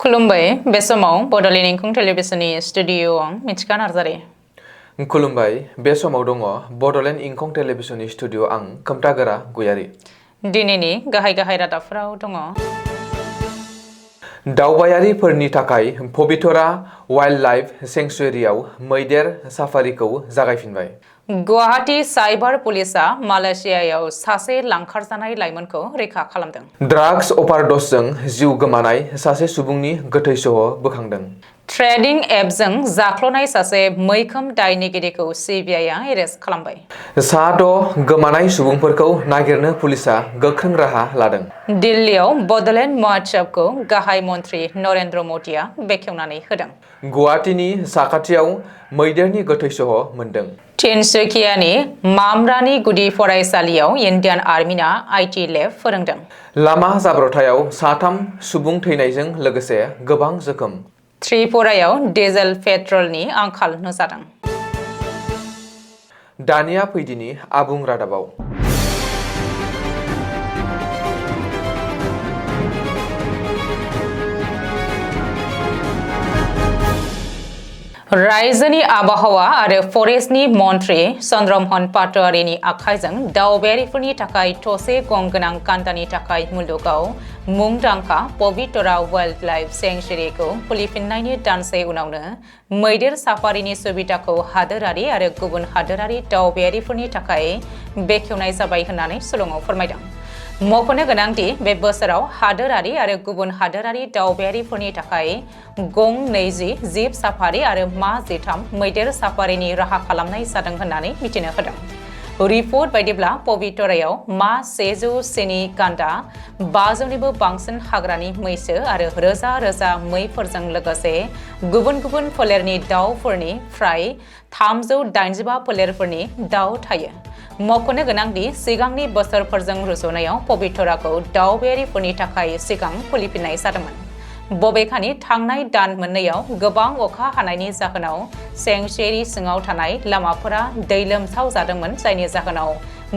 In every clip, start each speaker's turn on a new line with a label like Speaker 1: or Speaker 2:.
Speaker 1: खुलुमबाय बे समाव बड'लेण्ड इंखं टेलिभिजननि स्टुडिअ'आव मिथिखा नार्जारि।
Speaker 2: खुलुमबाय बे समाव दङ बड'लेण्ड इंखं टेलिभिजननि स्टुडिअ' आं खोमथागोरा गयारि।
Speaker 1: दिनैनि गाहाय रादाबफोराव दङ।
Speaker 2: दावबायारिफोरनि थाखाय पबितरा वाइल्ड लाइफ सेंक्सुवेरियाव मैदेर साफारिखौ जागायफिनबाय।
Speaker 1: गुवाहाटी साइबार पुलिसआ मालयेशियायाव सासे लांखारजानाय लाइमोनखौ रैखा खालामदों।
Speaker 2: ड्राग्स अभारड'सजों जिउ गोमानाय सासे सुबुंनि गोथै सह बोखांदों।
Speaker 1: ट्रेडिं एपजों जाख्ल'नाय सासे मैखोम दायनिगिरिखौ CBIआ एरेस्ट खालामबाय।
Speaker 2: 6 गोमानाय सुबुंफोरखौ नागिरनो पुलिसआ गोख्रों राहा लादों।
Speaker 1: दिल्लीयाव बड'लेण्ड महोत्सवखौ गाहाय मन्त्रि नरेन्द्र मदिआ बेखेवनानै होदों।
Speaker 2: गुवाहाटीनि साखाथियाव मैदेरनि गोथै सह मोनदों।
Speaker 1: तिनसुकियानि मामरानि गुदि फरायसालियाव इन्डियान आर्मिना IT लेब फोरोंदों।
Speaker 2: लामा जाब्रबथायाव 3 सुबुं थैनायजों लोगोसे गोबां जोखोम।
Speaker 1: त्रिपुरायाव डिजेल पेट्रलनि आंखाल नुजादों।
Speaker 2: दानिया फैदिनि आबुं रादाबाव।
Speaker 1: रायजोनि आबहावा आरो फरेस्टनि मन्त्रि चन्द्रमोहन पाटवारिनि आखाइजों दावबायारिफोरनि थाखाय थसे गं गोनां गान्दानि थाखाय मुलुगाव मुंदांखा पबितरा वाइल्ड लाइफ सेंक्सुवेरिखौ खुलिफिननायनि दानसे उनावनो मैदेर साफारिनि सुबिदाखौ हादोरारि आरो गुबुन हादोरारि दावबायारिफोरनि थाखाय बेखेवनाय जाबाय होननानै सुलुङाव फोरमायदों। मख'नो गोनांदि बे बोसोराव हादोरारि आरो गुबुन हादोरारि दावबायारिफोरनि थाखाय गं 20 जिब साफारि आरो मा 13 मैदेर साफारिनि राहा खालामनाय जादों होननानै मिथिनो होदों। रिपर्ट बायदिब्ला पबितरायाव मा 100 गान्दा, 500निबो बांसिन हाग्रानि मैसो आरो रोजा रोजा मैफोरजों लोगोसे गुबुन गुबुन फोलेरनि दाउफोरनि फ्राय 385 फोलेरफोरनि दाउ थायो। मख'नो गोनांदि सिगांनि बोसोरफोरजों रुजुनायाव पबितराखौ दावबायारिफोरनि थाखाय सिगां खुलिफिननाय जादोंमोन। बबेखानि थांनाय दान मोननैयाव गोबां अखा हानायनि जाहोनाव सेंक्सुवेरि सिङाव थानाय लामाफोरा दै लोमसाव जादोंमोन, जायनि जाहोनाव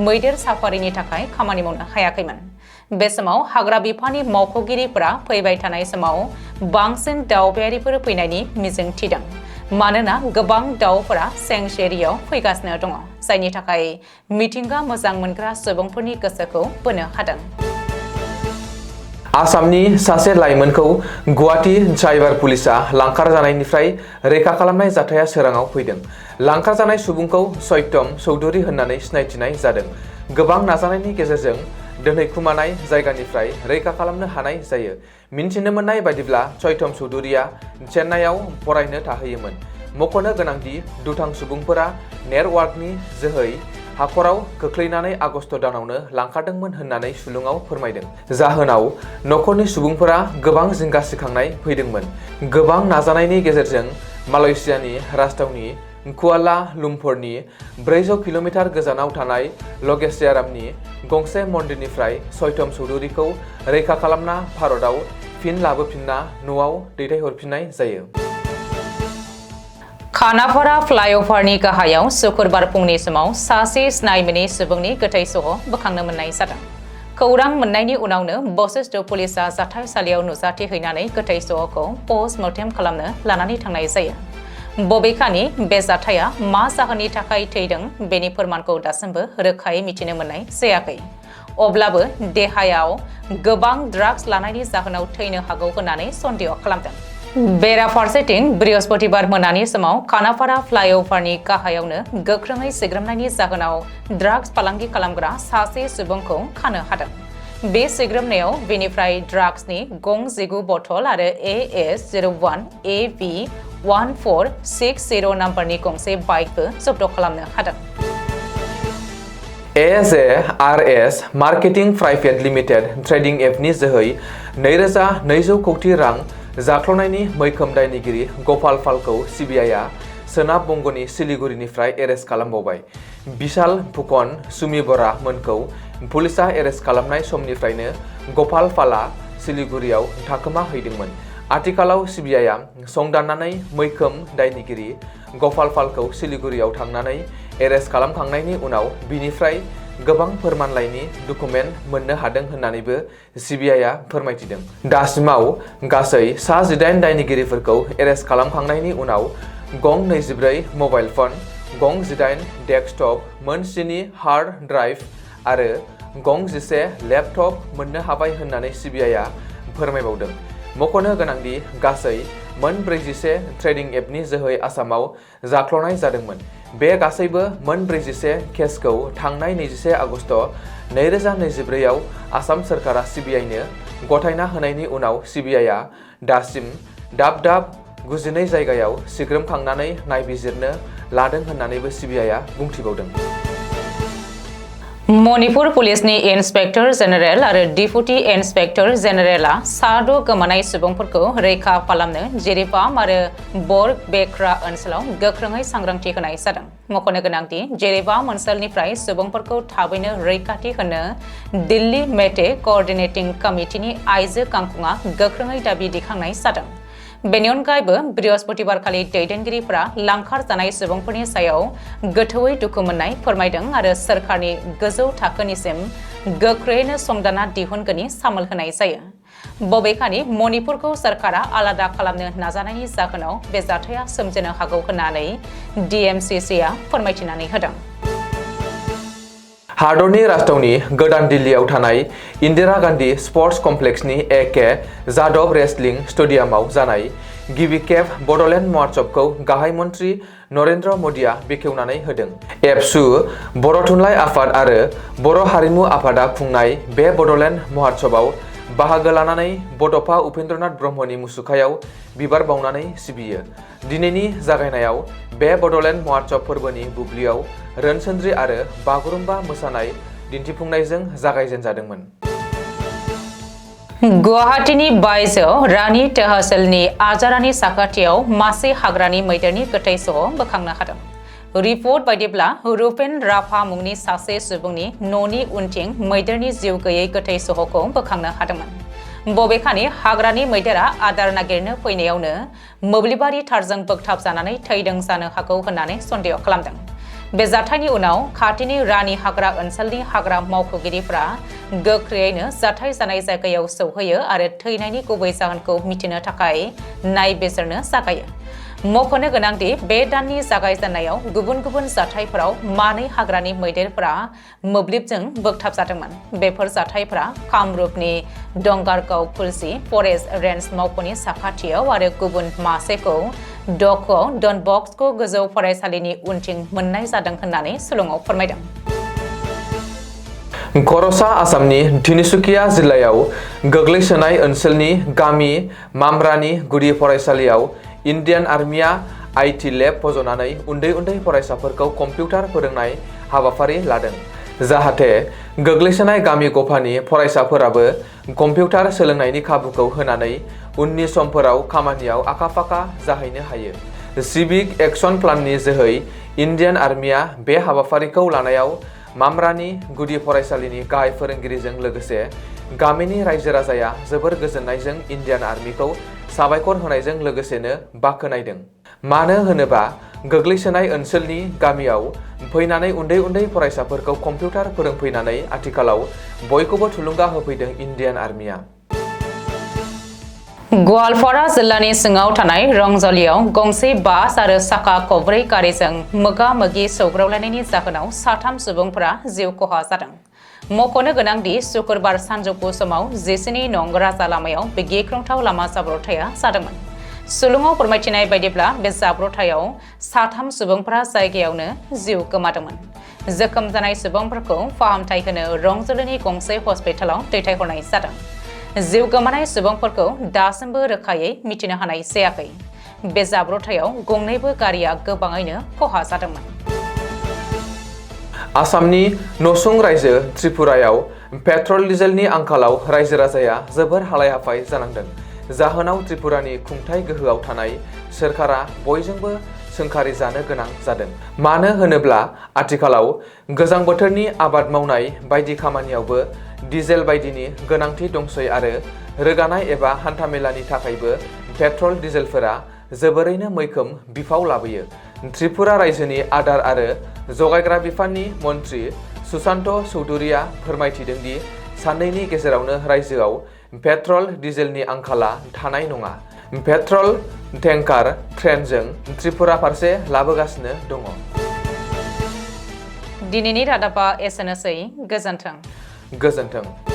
Speaker 1: मैदेर साफारिनि थाखाय खामानि मावनो हायाखैमोन। बे समाव हाग्रा बिफाननि मावख'गिरिफोरा फैबाय थानाय समाव बांसिन दावबायारिफोर फैनायनि मिजिं थिदों, मानोना गोबां दाउफोरा सेंक्सुवेरियाव फैगासिनो दङ, जायनि थाखाय मिथिंगा मोजां मोनग्रा सुबुंफोरनि गोसोखौ बोनो हादों।
Speaker 2: आसामनि सासे लाइमोनखौ गुवाहाटी साइबार पुलिसआ लांखार जानायनिफ्राय रैखा खालामनाय जाथाया सोराङाव फैदों। लांखार जानाय सुबुंखौ सत्यम चौधुरी होननानै सिनायथिनाय जादों। गोबां नाजानायनि गेजेरजों दोनहैखुमानाय जायगानिफ्राय रैखा खालामनो हानाय जायो। मिन्थिनो मोननाय बायदिब्ला सत्यम चौधुरीया चेन्नाईआव फरायनो थाहैयोमोन। मख'नो गोनांदि दुथां सुबुंफोरा नेटवार्कनि जोहै हाखराव खोख्लैनानै आगस्त दानावनो लांखारदोंमोन होननानै सुलुङाव फोरमायदों। जाहोनाव नखरनि सुबुंफोरा गोबां जिंगा सिखांनाय फैदोंमोन। गोबां नाजानायनि गेजेरजों मालयेशियानि राजथावनि कुआला लुम्पुरनि 400 किल'मिटार गोजानाव थानाय लगेशियारामनि गंसे मन्दिरनिफ्राय सत्यम चौधुरीखौ रैखा खालामना भारतआव फिन लाबोफिनना न'आव दैथायहरफिननाय जायो।
Speaker 1: खानापारा फ्लाइअभारनि गाहायाव शुक्रबार फुंनि समाव सासे सिनायमोनै सुबुंनि गोथै सह बोखांनो मोननाय जादों। खौरां मोननायनि उनावनो बशिष्ठ पुलिसआ जाथायसालियाव नुजाथिहैनानै गोथै सहखौ पस्टमर्टेम खालामनो लानानै थांनाय जायो। बबेखानि बे जाथाया मा जाहोननि थाखाय थैदों बेनि फोरमानखौ दासिमबो रोखायै मिथिनो मोननाय जायाखै। अब्लाबो देहायाव गोबां ड्राग्स लानायनि जाहोनाव थैनो हागौ होननानै सन्देह खालामदों। बेराफारसेथिं बृहस्पतिबार मोनानि समाव खानापारा फ्लाइअभारनि गाहायावनो गोख्रोङै सिग्रोमनायनि जाहोनाव ड्राग्स फालांगि खालामग्रा सासे सुबुंखौ खानो हादों। बे सिग्रोमनायाव बेनिफ्राय ड्राग्सनि गं 19 बथल आरो AS01 AB 1460 नाम्बारनि गंसे बाइकबो जब्द खालामनो हादों।
Speaker 2: AJRS marketing private limited trading एपनि जोहै 2200 कौटि रां जाख्ल'नायनि मैखोम दायनिगिरि गपाल पालखौ CBIआ सोनाब बंग'नि सिलिगुरिनिफ्राय एरेस्ट खालामबावबाय। बिशाल फुकन सुमिबरा मोनखौ पुलिसआ एरेस्ट खालामनाय समनिफ्रायनो गपाल पालआ सिलिगुरियाव थाखोमा हैदोंमोन। आथिखालाव CBIआ संदाननानै मैखोम दायनिगिरि गपाल पालखौ सिलिगुरियाव थांनानै एरेस्ट खालामखांनायनि उनाव बिनिफ्राय गोबां फोरमानलाइनि डकुमेन्ट मोननो हादों होननानैबो सिबिआइआ फोरमायथिदों। दासिमाव गासै सा 18 दायनिगिरिफोरखौ एरेस्ट खालामखांनायनि उनाव गं 24 मबाइल फन, गं 18 डेस्कटप, मोन 7 हार्ड ड्राइभ आरो गं 11 लेपटप मोननो हाबाय होननानै सिबिआइआ फोरमायबावदों। मख'नो गोनांदि गासै मोन 41 ट्रेडिं एपनि जोहै आसामाव जाख्ल'नाय जादोंमोन। बे गासैबो मोन 41 केसखौ थांनाय 21 आगस्ट 2024 आव आसाम सोरखारा सिबिआइनो गथायना होनायनि उनाव सिबिआइआ दासिम दाब 92 जायगायाव सिग्रोमखांनानै नायबिजिरनो लादों होननानैबो सिबिआइआ बुंथिबावदों।
Speaker 1: मणिपुर पुलिसनि इन्सपेक्टर जेनेरेल आरो डिपुटि इन्सपेक्टर जेनेरेलआ साद' गोमानाय सुबुंफोरखौ रैखा खालामनो जिरिबाम आरो बरबेक्रा ओनसोलाव गोख्रोङै सांग्रांथि होनाय जादों। मख'नो गोनांदि जिरिबाम ओनसोलनिफ्राय सुबुंफोरखौ थाबैनो रैखाथि होनो दिल्ली मेटे क'अर्डिनेटिं कमिटिनि आइजो गांखंआ गोख्रोङै दाबि दिखांनाय जादों। बेनि अनगायैबो बृहस्पतिबारखालि दैदेनगिरिफोरा लांखार जानाय सुबुंफोरनि सायाव गोथौयै दुखु मोननाय फोरमायदों आरो सोरखारनि गोजौ थाखोनिसिम गोख्रैयैनो संदानना दिहुनगोननि सामोल होनाय जायो। बबेखानि मणिपुरखौ सोरखारा आलादा खालामनो नाजानायनि जाहोनाव बे जाथाया सोमजिनो हागौ होननानै DMCCआ फोरमायथिनानै होदों।
Speaker 2: हादरनि राजथावनि गोदान दिल्लीआव थानाय इन्दिरा गान्धी स्पर्ट्स कमप्लेक्सनि AK जादव रेसलिं स्टेडियामाव जानाय गिबि खेब बड'लेण्ड महोत्सबखौ गाहाय मन्त्रि नरेन्द्र मदिआ बेखेवनानै होदों। एबसु, बर' थुनलाइ आफाद आरो बर' हारिमु आफादा खुंनाय बे बड'लेण्ड महोत्सबआव बाहागो लानानै बड'फा उपेन्द्रनाथ ब्रह्मनि मुसुखायाव बिबार बावनानै सिबियो। दिनैनि जागायनायाव बे बड'लेण्ड महोत्सब फोरबोनि बुब्लियाव रोनसोन्द्रि आरो बागुरुम्बा मोसानाय दिन्थिफुंनायजों जागायजेनजादोंमोन।
Speaker 1: गुवाहाटीनि बायजोआव रानी तहसीलनि आजारानि साखाथियाव मासे हाग्रानि मैदेरनि गोथै सह बोखांनो हादों। रिपर्ट बायदिब्ला रुपेन राभा मुंनि सासे सुबुंनि न'नि उनथिं मैदेरनि जिउ गैयै गोथै सहखौ बोखांनो हादोंमोन। बबेखानि हाग्रानि मैदेरा आदार नागिरनो फैनायावनो मोब्लिबारि थारजों बोगथाबजानानै थैदों जानो हागौ होननानै सन्देह खालामदों। बे जाथायनि उनाव खाथिनि रानी हाग्रा ओनसोलनि हाग्रा मावख'गिरिफ्रा गोख्रैयैनो जाथाय जानाय जायगायाव सौहैयो आरो थैनायनि गुबै जाहोनखौ मिथिनो थाखाय नायबिजिरनो जागायो। मख'नो गोनांदि बे दाननि जागायजेननायाव गुबुन गुबुन जाथायफोराव मानै हाग्रानि मैदेरफोरा मोब्लिबजों बोगथाबजादोंमोन। बेफोर जाथायफोरा कामरुपनि डंगारगाव खुलसि फरेस्ट रेन्ज मावख'नि साखाथियाव आरो गुबुन मासेखौ डक डन बस्क' गोजौ फरायसालिनि उनथिं मोननाय जादों होननानै सुलुङाव फोरमायदों।
Speaker 2: खर'सा आसामनि तिनिसुकिया जिल्लायाव गोग्लैसोनाय ओनसोलनि गामि मामरानि गुदि फरायसालियाव इन्डियान आर्मिया IT लेब फज'नानै उन्दै फरायसाफोरखौ कम्पिउटार फोरोंनाय हाबाफारि लादों। जाहाथे गोग्लैसोनाय गामि गफानि फरायसाफोराबो कम्पिउटार सोलोंनायनि खाबुखौ होनानै उननि समफोराव खामानियाव आखा-फाखा जाहैनो हायो। सिभिक एक्सन प्लाननि जोहै इन्डियान आर्मिया बे हाबाफारिखौ लानायाव मामरानि गुदि फरायसालिनि गाहाय फोरोंगिरिजों लोगोसे गामिनि रायजो राजाया जोबोर गोजोननायजों इन्डियान आर्मिखौ साबायखर होनायजों लोगोसेनो बाख्नायदों। मानो होनोबा गोग्लैसोनाय ओनसोलनि गामियाव फैनानै उन्दै फरायसाफोरखौ कम्पिउटार फोरोंफैनानै आथिखालाव बयखौबो थुलुंगा होफैदों इन्डियान आर्मिया।
Speaker 1: गवालपारा जिल्लानि सिङाव थानाय रंजलियाव गंसे बास आरो साखा खबब्रै गारिजों मोगा-मोगि सौग्रावलायनायनि जाहोनाव 3 सुबुंफोरा जिउ खहा जादों। मख'नो गोनांदि शुक्रबार सानजौफु समाव 19 नं राजा लामायाव बे गिख्रंथाव लामा जाब्रबथाया जादोंमोन। सुलुङाव फोरमायथिनाय बायदिब्ला बे जाब्रबथायाव 3 सुबुंफोरा जायगायावनो जिउ गोमादोंमोन। जोखोम जानाय सुबुंफोरखौ फाहामथाय होनो रंजलिनि गंसे हस्पिटालाव दैथायहरनाय जादों। जिउ गोमानाय सुबुंफोरखौ दासिमबो रोखायै मिथिनो हानाय जायाखै। बे जाब्रबथायाव गंनैबो गारिया गोबाङैनो खहा जादोंमोन।
Speaker 2: आसामनि नसुं रायजो त्रिपुरायाव पेट्रल डिजेलनि आंखालाव रायजो राजाया जोबोर हालाय-हाफाय जानांदों। जाहोनाव त्रिपुरानि खुंथाय गोहोआव थानाय सोरखारा बयजोंबो सोंखारि जानो गोनां जादों। मानो होनोब्ला आथिखालाव गोजां बोथोरनि आबाद मावनाय बायदि खामानियावबो डिजेल बायदिनि गोनांथि दंसै आरो रोगानाय एबा हान्थामेलानि थाखायबो पेट्रल डिजेलफोरा जोबोरैनो मैखोम बिफाव लाबोयो। त्रिपुरा रायजोनि आदार आरो जगायग्रा बिफाननि मन्त्रि सुशान्त चौधुरीया फोरमायथिदों दि साननैनि गेजेरावनो रायजोआव पेट्रल डिजेलनि आंखाला थानाय नङा। पेट्रल टेंकार ट्रेनजों त्रिपुरा फारसे लाबोगासिनो दङ।
Speaker 1: दिनैनि रादाबा एसेनोसै। गोजोन्थों।
Speaker 2: गोजोन्थों।